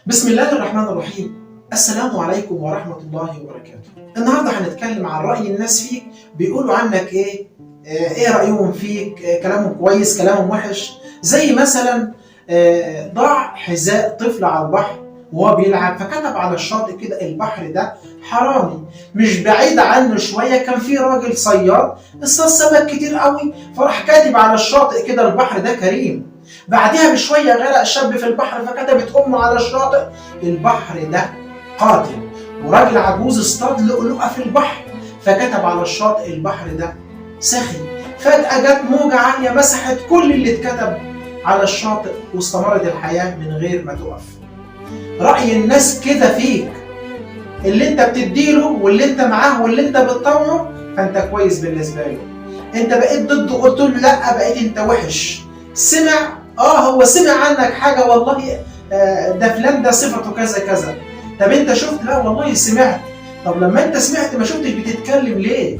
بسم الله الرحمن الرحيم. السلام عليكم ورحمة الله وبركاته. النهاردة هنتكلم عن رأي الناس فيك، بيقولوا عنك ايه، ايه رأيهم فيك، كلامهم كويس كلامهم وحش. زي مثلا ضاع حذاء طفل على البحر وهو بيلعب، فكتب على الشاطئ كده البحر ده حرامي. مش بعيد عنه شوية كان في راجل صياد اصطاد سمك كتير قوي، فراح كاتب على الشاطئ كده البحر ده كريم. بعدها بشوية غرق شاب في البحر، فكتبت أمه على الشاطئ البحر ده قاتل. وراجل عجوز اصطاد لؤلؤة في البحر، فكتب على الشاطئ البحر ده سخي. فجأة جت موجة عالية مسحت كل اللي اتكتب على الشاطئ، واستمرت الحياة من غير ما تقف. رأي الناس كده فيك، اللي انت بتديله واللي انت معاه واللي انت بتطوعه فانت كويس بالنسبة له. انت بقيت ضده قلت له لا بقيت انت وحش. سمع هو سمع عنك حاجة، والله ده فلان ده صفته كذا كذا. طب انت شفت؟ لا والله سمعت. طب لما انت سمعت ما شفتش بتتكلم ليه؟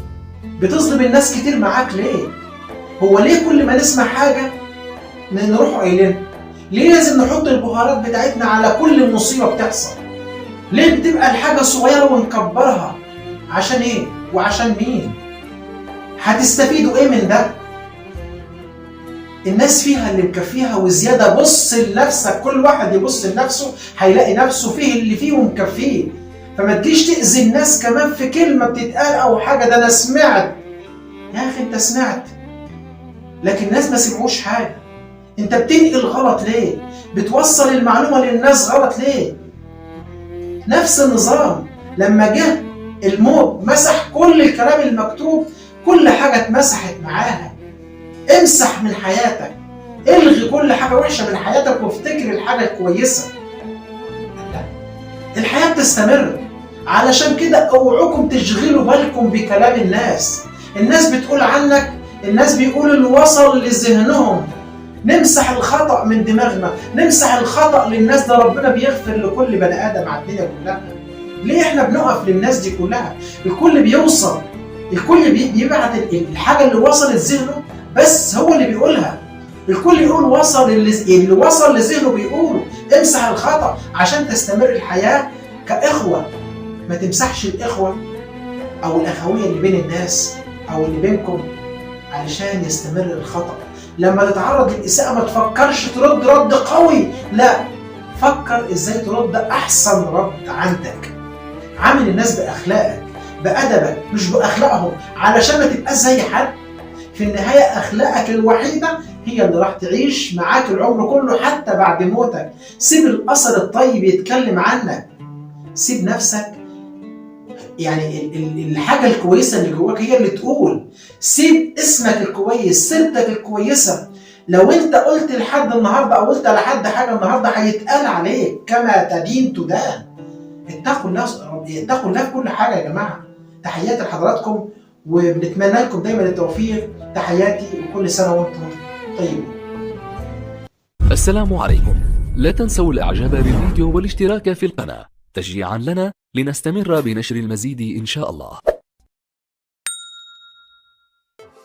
بتظلم الناس كتير معاك ليه؟ هو ليه كل ما نسمع حاجة نروح قايلينها؟ ليه لازم نحط البهارات بتاعتنا على كل مصيبة بتحصل؟ ليه بتبقى الحاجة صغيرة ونكبرها؟ عشان ايه؟ وعشان مين؟ هتستفيدوا ايه من ده؟ الناس فيها اللي مكفيها وزيادة. بص لنفسك، كل واحد يبص لنفسه هيلاقي نفسه فيه اللي فيه ومكفيه. فما تجيش تأذي الناس كمان في كلمة بتتقال أو حاجة، ده أنا سمعت. يا أخي أنت سمعت، لكن الناس ما سمعوش حاجة. أنت بتنقل غلط ليه؟ بتوصل المعلومة للناس غلط ليه؟ نفس النظام لما جه الموج مسح كل الكلام المكتوب، كل حاجة اتمسحت معاها. امسح من حياتك، الغي كل حاجة وحشة من حياتك وافتكر الحاجة الكويسة. لا، الحياة بتستمر. علشان كده اوعكم تشغلوا بالكم بكلام الناس. الناس بتقول عنك، الناس بيقولوا اللي وصل لذهنهم. نمسح الخطأ من دماغنا، نمسح الخطأ للناس. ده ربنا بيغفر لكل بني آدم على الدنيا كلها. ليه احنا بنقف للناس دي كلها؟ الكل بيوصل، الكل بيبعت الحاجة اللي وصلت ذهنه، بس هو اللي بيقولها. الكل يقول وصل اللي وصل لذهنه بيقوله. امسح الخطأ عشان تستمر الحياة كإخوة. ما تمسحش الإخوة أو الأخوية اللي بين الناس أو اللي بينكم علشان يستمر الخطأ. لما تتعرض للإساءة ما تفكرش ترد رد قوي، لا، فكر إزاي ترد أحسن رد عندك. عامل الناس بأخلاقك بأدبك مش بأخلاقهم، علشان ما تبقاش زي حد. في النهاية أخلاقك الوحيدة هي اللي راح تعيش معاك العمر كله حتى بعد موتك. سيب الأثر الطيب يتكلم عنك، سيب نفسك، يعني الحاجة الكويسة اللي جواك هي اللي تقول. سيب اسمك الكويس، سيرتك الكويسة. لو انت قلت لحد النهاردة او قلت لحد حاجة النهاردة هيتقال عليك، كما تدين تدان. اتقوا الله، اتقوا الله في كل حاجة يا جماعة. تحياتي لحضراتكم وبنتمنى لكم دايما التوفيق. تحياتي وكل سنة وانتم طيبين. السلام عليكم. لا تنسوا الاعجاب بالفيديو والاشتراك في القناة تشجيعا لنا لنستمر بنشر المزيد ان شاء الله.